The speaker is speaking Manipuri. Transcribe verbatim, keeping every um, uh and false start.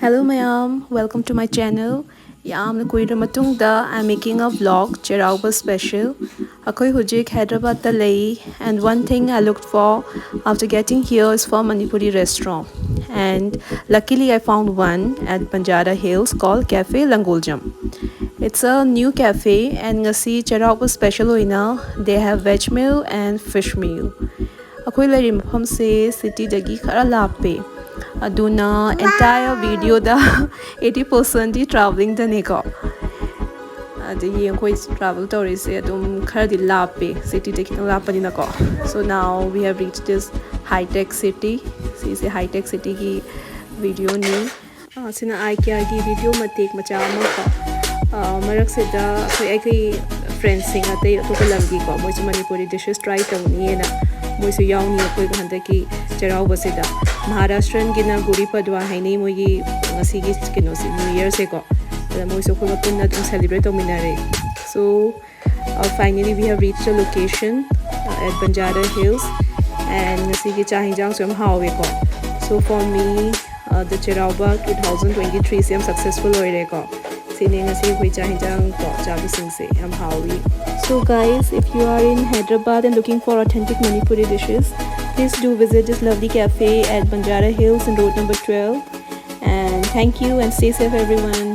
Hello ꯃꯌꯥꯝ, welcome to my channel. ꯌꯥꯝꯅ ꯀꯨꯏꯔ ꯃꯇꯨꯡꯗ I'm making a vlog, Cheiraoba special. ꯑꯩꯈꯣꯏ ꯍꯧꯖꯤꯛ ꯍꯥꯏꯗ꯭ꯔꯕꯥꯗꯇ ꯂꯩ, and one thing I looked for after getting here is for Manipuri restaurant, and luckily I found one at Banjara Hills called Cafe Langoljam. It's a new cafe, and ꯉꯁꯤ ꯆꯩꯔꯥꯎꯕ special ꯑꯣꯏꯅ they have veg meal and fish meal. ꯑꯩꯈꯣꯏ ꯂꯩꯔꯤꯕ ꯃꯐꯝꯁꯦ ꯁꯤꯇꯤꯗꯒꯤ ꯈꯔ ꯂꯥꯞꯄꯦ, ꯑꯗꯨꯅ entire videoꯗ eighty percentꯗꯤ travelingꯗꯅꯦꯀꯣ꯫ ꯑꯗꯒꯤ ꯑꯩꯈꯣꯏ travel ꯇꯧꯔꯤꯁꯦ ꯑꯗꯨꯝ ꯈꯔꯗꯤ ꯂꯥꯞꯄꯦ, ꯁꯤꯇꯤꯗ ꯈꯤꯇꯪ ꯂꯥꯞꯄꯅꯤꯅꯀꯣ꯫ So now we have reached this high tech city. ꯁꯤꯁꯦ high tech cityꯒꯤ videoꯅꯤ꯫ ꯑꯥ, ꯁꯤꯅ IKEAꯒꯤ video ꯃꯇꯦꯛ ꯃꯆꯥ ꯑꯃ ꯀꯣ꯫ ꯑꯥ, ꯃꯔꯛꯁꯤꯗ ꯑꯩꯈꯣꯏ ꯑꯩꯒꯤ friendsꯁꯤꯡ ꯑꯇꯩ ꯑꯇꯣꯞꯄ ꯂꯝꯒꯤꯀꯣ, ꯃꯣꯏꯁꯨ ꯃꯅꯤꯄꯨꯔꯤ dishes try ꯇꯧꯅꯤꯌꯦꯅ ꯃꯣꯏꯁꯨ ꯌꯥꯎꯅꯤ ꯑꯩꯈꯣꯏꯒ ꯍꯟꯗꯛꯀꯤ ꯆꯩꯔꯥꯎꯕꯁꯤꯗ꯫ Maharashtrianꯒꯤꯅ Gudi Padwa ꯍꯥꯏꯅꯩ ꯃꯣꯏꯒꯤ ꯉꯁꯤꯒꯤ ꯀꯩꯅꯣꯁꯦ, New Yearꯁꯦꯀꯣ꯫ ꯑꯗ ꯃꯣꯏꯁꯨ ꯑꯩꯈꯣꯏꯒ ꯄꯨꯟꯅ ꯑꯗꯨꯝ celebrate ꯇꯧꯃꯤꯟꯅꯔꯦ꯫ So, uh, finally we have reached the location, uh, at Banjara Hills, and ꯉꯁꯤꯒꯤ ꯆꯥꯛ ꯍꯤꯟꯖꯥꯡꯁꯨ ꯌꯥꯝ ꯍꯥꯎꯋꯦꯀꯣ꯫ So for me, uh, the Cheiraoba two thousand twenty-threeꯁꯦ ꯌꯥꯝ successful ꯑꯣꯏꯔꯦꯀꯣ꯫ ꯁꯤꯅꯤ ꯉꯁꯤ ꯑꯩꯈꯣꯏ ꯆꯥꯛ ꯍꯤꯟꯖꯥꯡ ꯀꯣ ꯆꯥꯕꯁꯤꯡꯁꯦ, ꯌꯥꯝ ꯍꯥꯎꯋꯤ꯫ So guys, if you are in Hyderabad and looking for authentic Manipuri dishes, please do visit this lovely cafe at Banjara Hills in road number twelve. And thank you and stay safe everyone.